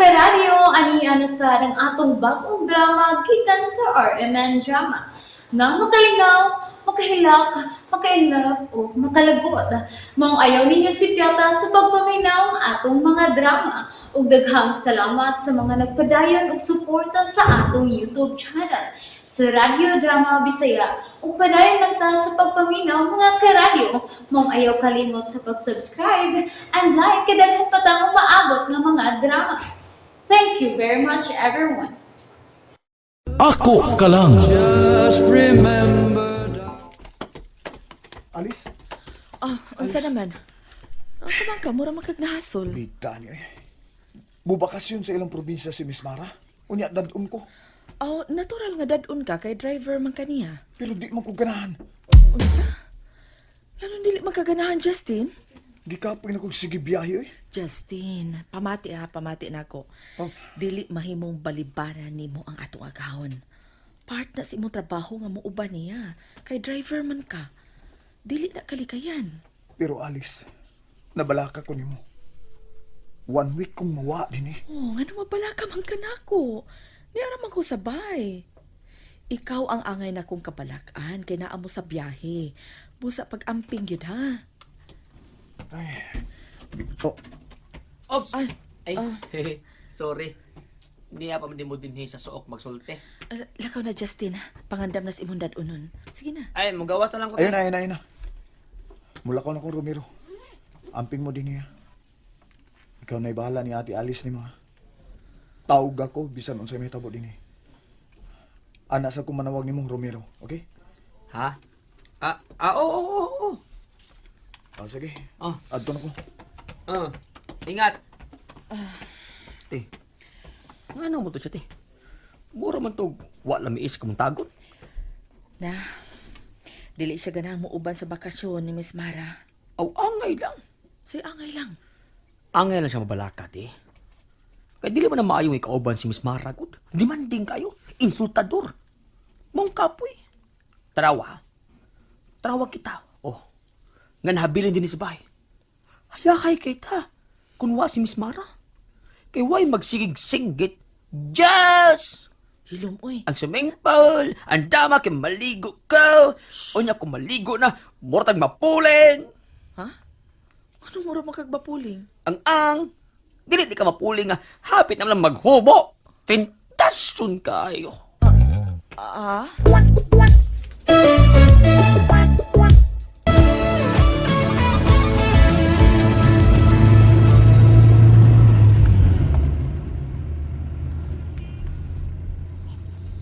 Karadyo, ani ana sa ang atong bagong drama gikan sa RMN Drama. Nga makalingaw, makahilak, makainlove o makalagot. Maong ayaw ninyo si Piata sa pagpaminaw ang atong mga drama. Ug daghang salamat sa mga nagpadayon ug suporta sa atong YouTube channel sa Radyo Drama Bisaya. Ug padayon lang ta sa pagpaminaw, mga karadyo. Maong ayaw kalimot sa pag-subscribe and like kay daghan pa tang umaabot nga mga drama. Thank you very much, everyone. Ako ka lang. Alis? Ah, unsa naman? Unsa man ka mura man kag nahasol. Bida niya eh. Mubakasyon sa ilang probinsya si Miss Mara. Unya, dadun ko. Oh, natural nga dadun ka kay driver man kaniya. Pero di man ko ganahan. Unsa? Nganong dili man kaganahan, Justin? Gikapoy na kog sige biyahe eh. Justin, pamati ha, pamati nako. Oh. Dili mahimong balibaran nimo ang atong agahon. Part na sa imong trabaho nga muuban niya. Kay driver man ka. Dili na kalikayan. Pero Alice, nabalaka ko nimo. One week kong mawa din eh. Oh, ngano mabala ka man kanako? Niara man ko sabay. Ikaw ang angay na kong kabalakan kay naa mo sa biyahe. Busa pag-amping yun ha. Ay, oh, Ops! Ay, Ay, ah. sorry. Niya pa man din mo din sa suok magsulti. Lakaw na, Justin. Pangandam na si imong dad-unon. Sige na. Ay, mugawas na lang ko. Ayun na, ayun na, ayun na. Mula ko na kong Romero. Amping mo din niya. Ikaw na'y bahala ni Ate Alice ni mga. Tawag ako, bisan unsay may tabo din eh. Ana sa kong manawag ni mong Romero, okay? Ha? Ah, ah, oo, oo, oo, oo. Ah, sige. Oh. Adto na ko. Ah, ingat. Te, ano mo to siya, te? Mura man to, wala miis ka mong tagon. Na, dili siya ganahan mo uban sa bakasyon ni Miss Mara. Aw, angay lang. Say angay lang. Angay lang siya mabalaka, te. Kaya dili man na maayong ikauban si Miss Mara, good. Demanding kayo. Insultador. Mong kapoy. Tarawa. Tarawa kita. Oh. Nga nahabilin din sa bahay. Hayahay kay ta. Kunwa si Miss Mara. Kay way magsigig singgit. Yes! Hilom, oy. Ang swimming pool, ang dama kay maligo ka. Unya kung maligo na, murtag mapulin. Ha? Ano mura man kag bapuling? Ang dili di ka mapuling nga hapit na lang maghubo. Tentasyon kayo. Ah?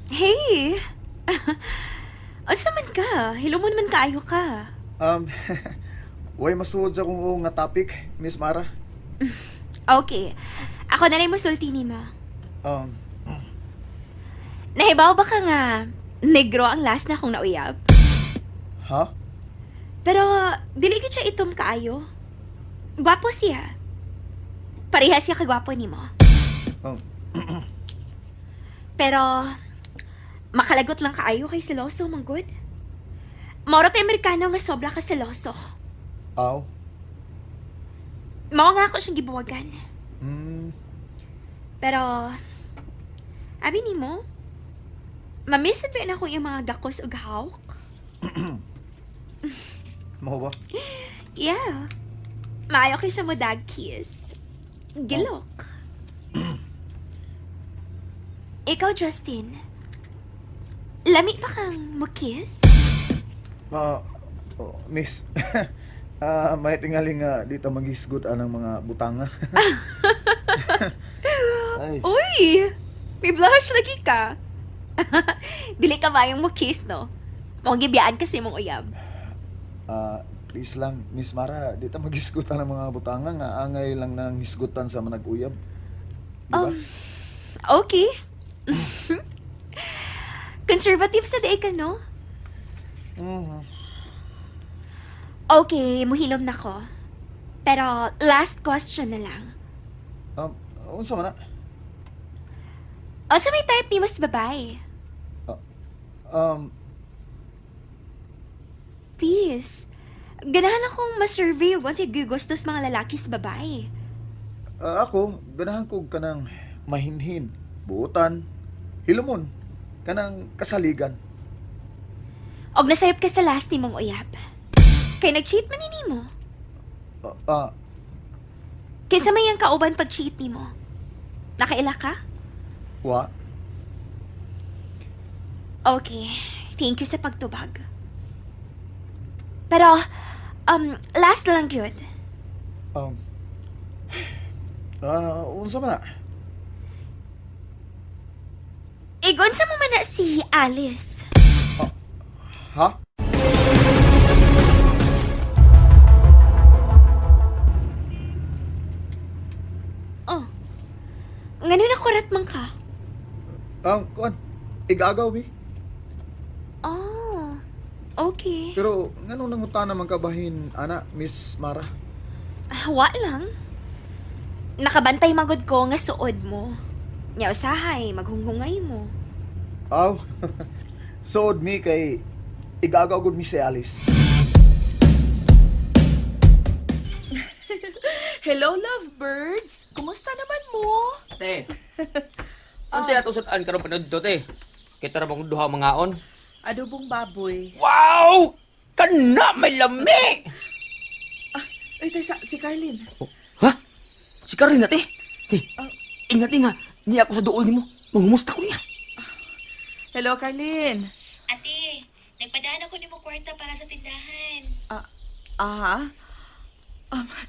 Hey! Unsa man ka? Hilumon man kaayo ka. Way masuod sa kong oo nga topic, Miss Mara. Okay. Ako na lang musulti nimo. Um, Nahibaw ba ka nga negro ang last na akong nauyab? Ha? Pero dili gyud siya itom kaayo. Gwapo siya. Parehas siya kagwapo nimo. Pero makalagot lang kaayo kay seloso man gud. Moro to Amerikano nga sobra ka seloso. Aw. Mao nga ako siyang gibuwagan. Pero, abi nimo, mamiss ba na akong iyang mga gakos ug hawk? Mao ba? Yeah. Maayo kay siya mo dag kiss. Gilok. Ikaw, Justin. Lami pa kang mo kiss? Ah, oh, miss. Ah, may tingali nga dito magisgot anang mga butanga. Ay, Uy! May blush lagi ka. Dili ka maayong mo kiss, no? Mong gibiyaan kasi mong uyab. Ah, please lang, Miss Mara, dito magisgot anang mga butanga nga angay lang nang hisgutan sa manag-uyab. Di ba? Okay. Conservative sa day ka, no? Mhm. Okay, muhilom na ko. Pero last question na lang. Unsa man na? Unsa may type ni mas babae? Please. Ganahan akong masurvey ug unsay gigustos mga lalaki sa babae. Ako, ganahan ko kanang Mahinhin, buutan, hilumon, kanang kasaligan. Og nasayop ka sa last nimong uyab. Kay nag-cheat man ni nimo. Ah, ah, Kinsa may ang kauban pag-cheat nimo? Nakaila ka? wa. Okay. Thank you sa pagtubag. Pero, last na lang yun. Um, unsa man na? Igon sa mo man na si Alice. Ha? Oh. Ngano nakurat man ka? Ang kuan, igagaw mi. Oh. Okay. Pero nganong nangutana man kabahin ana, Miss Mara? Ah, wa lang. Nakabantay magod ko nga suod mo. Nya usahay, maghunghungay mo. Aw. Sood mi kay igagaw gud mi si Alice. Hello, lovebirds! Kumusta naman mo? Te. Unsa na tusod-an karon panudto te? Kita ra bang duha mangaon? Adobong baboy. Wow! Kana may lami. Ay, tay, si Carlin. Oh, ha? Si Karin na te. Te, ingat nga. Niya ako sa duol nimo. Mangumusta ko niya. Hello, Carlin. Ate, nagpadaan ako nimo kwarta para sa tindahan. Ah, ah?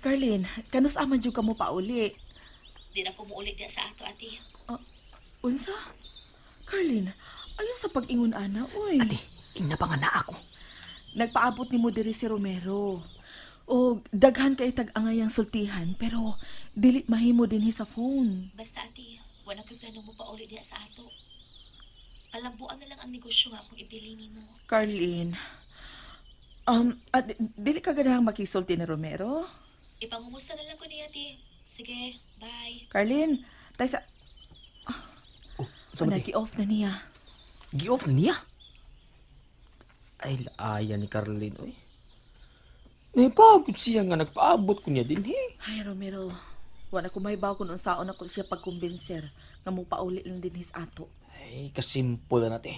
Carlin, kanus aman jud ka mo pauli. Di na ko muuli diya sa ato, ate. Unsa? Carlin, ayaw sa pag-ingon ana, uy. Ate, ingna pa nga na ako. Nagpaabot nimo diri si Romero. O daghan kay tag-angayang sultihan pero dili mahimo dinhi sa phone. Basta ate, wala ko'y plano mo pauli diya sa ato. Palambuan na lang ang negosyo nga akong ibili nimo. Carlin, dili ka ganahang makisulti ni Romero? Ipangumusta na lang ko niya, ate. Sige, bye. Carlin, tay sa Oh, unsa man te? nagi-off na niya. Gi-off na niya. Ay, laaya ni Carlin, oy. Naipagod siya nga nagpaabot ko niya din, he. Ay, Romero, wala ko may bago kung unsaon ako siya pagkumbinser nga mo pauli lang din his ato. Ay, kasimple na te.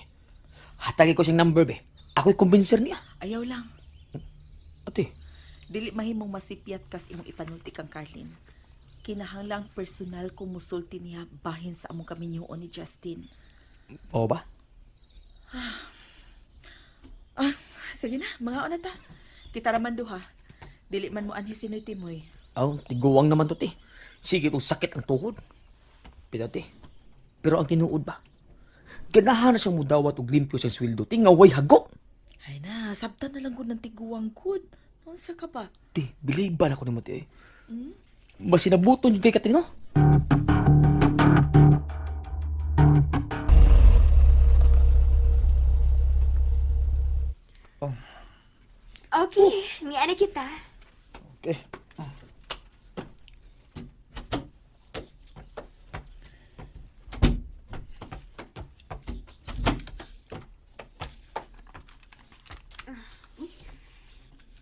Hatagi ko siyang number, be. Ako'y kumbinser niya. Ayaw lang. Ate, Dili mahimong masipyat kas imong ipanulti kang Carlin. Kinahanglang personal ko musulti niya bahin sa among kaminyoon ni Justin. oo ba? Ah, sige na, mga una ta. Kita raman duha. Dili man mo anhi si Noy Timoy. Aw, tiguang naman to, te. Sige itong sakit ang tuhod. Pero, te, pero ang tinuod ba? Ganahan na siyang mudawat og limpyo sa sweldo, te, nga way hago. Ay na, sabtan na lang ko ng tiguang gud. Unsa ka ba? Te, biliban ako nimo, te. Basi nabuton yung kay Katrina. Okay, niya na kita. Okay.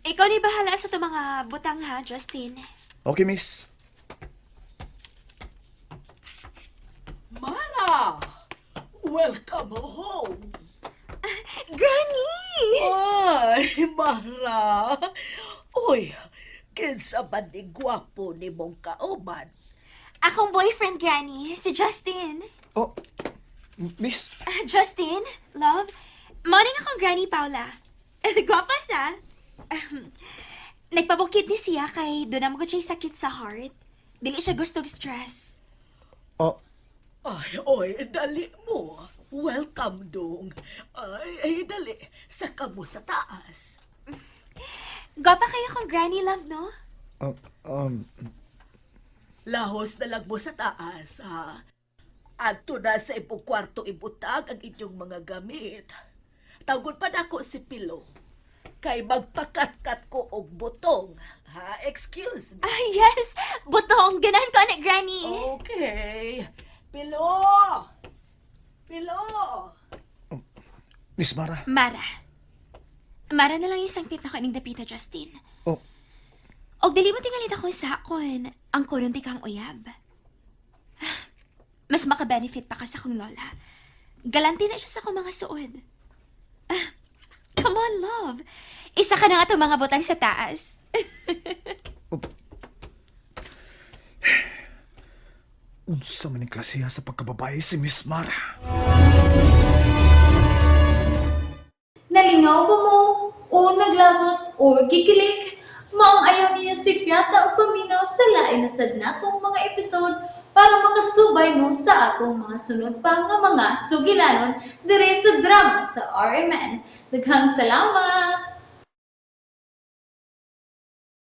Ikaw ni bahala sa itong mga butang ha, Justin. Okay, miss. Mara! Welcome home! Granny! Ay, Mara! Uy, kinsa man ni gwapo ni mong kauban? Akong boyfriend, Granny, si Justin. Oh, miss. Ah, Justin, love, morning akong Granny Paula. Gwapa sa. Nagpabukid ni siya kay doon naman ko siya sakit sa heart. Dili siya gustong stress. Oh, Ay, oy, dali mo. Welcome, dong. Ay, ay, dali. Saka mo sa taas. Gwapa kayo kong Granny love, no? um, um, Lahos na lang mo sa taas, ha? Adto na sa imong kwarto ibutag ang inyong mga gamit. Tawgon pa nako si Pilo. Kay magpakatkat ko og butong. Ha? Excuse me. Ah, yes! Butong! Ganahan ko na, Granny! Okay. Pilo! Pilo! Miss Mara. Mara. Mara na lang isang pit na kaning dapita, Justin. Oh, Og dili mo tingalit akong sakon, ang kuron ti kang uyab. Mas makabenefit pa ka sa akong lola. Galante na siya sa akong mga suod. Ah, come on, love. Isa ka na nga itong mga butang sa taas. Unsa man ang klasiha sa pagkababae si Miss Mara. Nalingaw ba mo? O naglagot o gikilig? Maong ayaw niya si Piata o paminaw sa lain na sad natong mga episode para makasubay mo sa atong mga sunod pa nga mga sugilanon dire sa drama sa RMN. Daghang salamat!